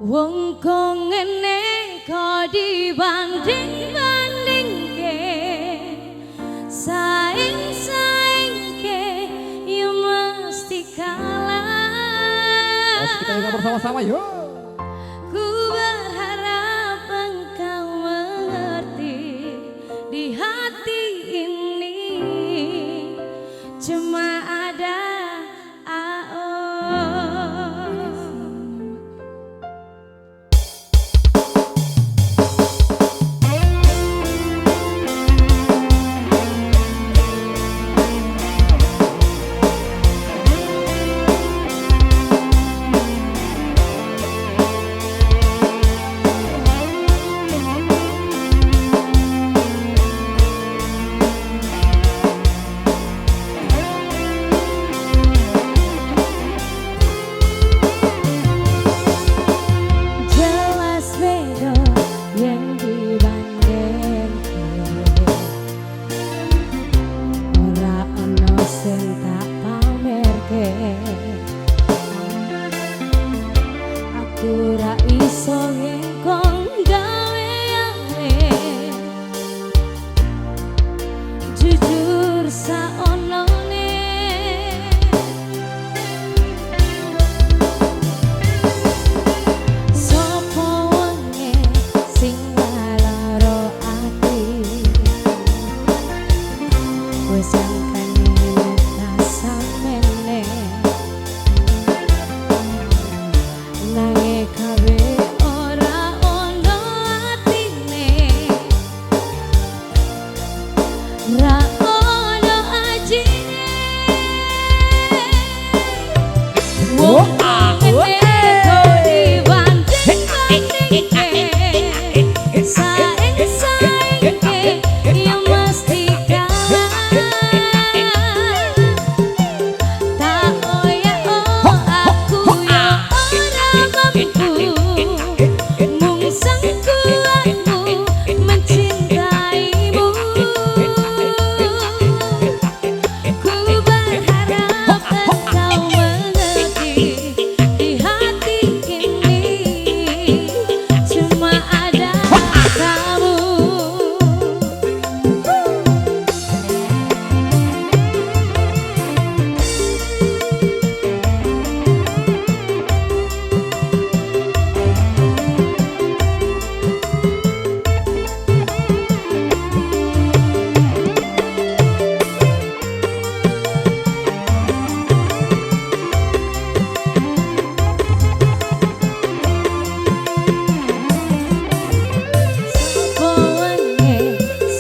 Wong kok ngene kok dibanding-bandingke, saing-saingke ya mesti kalah. Oke, kita juga bersama-sama yuk. Ku berharap engkau mengerti, di hati ini cuma ada AO. Jelas beda yen dibandingke, ora ono sing tak pamerke. Aku ra iso ngengkon gawe-gawe, jujur saonone. Sopo wonge sing lara ati, wis angkane samene, nanging kabeh ora ono atine, ra ono ajine. Wong ngene kok dibanding-bandingke, saing-saingke ya mesti kalah. Tak oyak oh aku ya ora mampu, mung sangkuatmu mencintaimu. Ku berharap engkau mengerti, di hati ini cuma ada kamu. Sopo wonge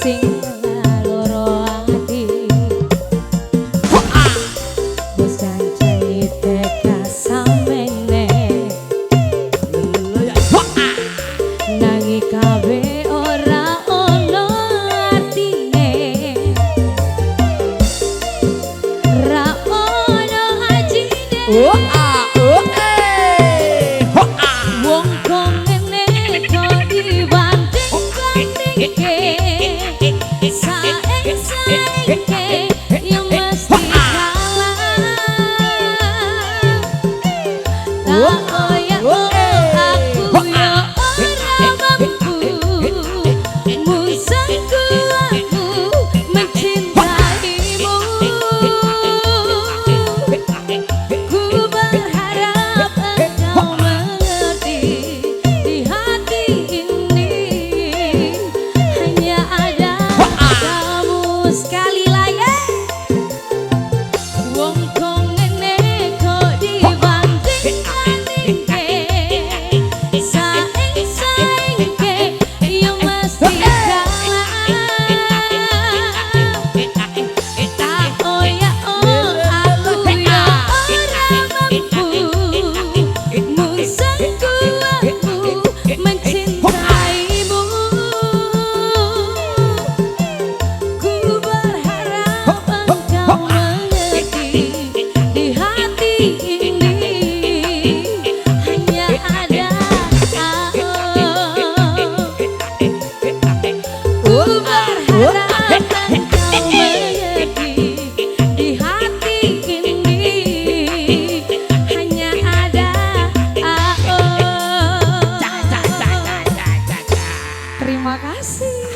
sing lara ati, wis janji teka samene, nanging kabeh ora ono artine, ra ono ajine. Oh ah oh eh ho ah. Wong kok ngene kok dibanding-bandingke, saing-saingke ya mesti kalah. Tak oyak oh aku ya ora mampu, mung sangkuatmu mencintaimu. Ku Terima kasih.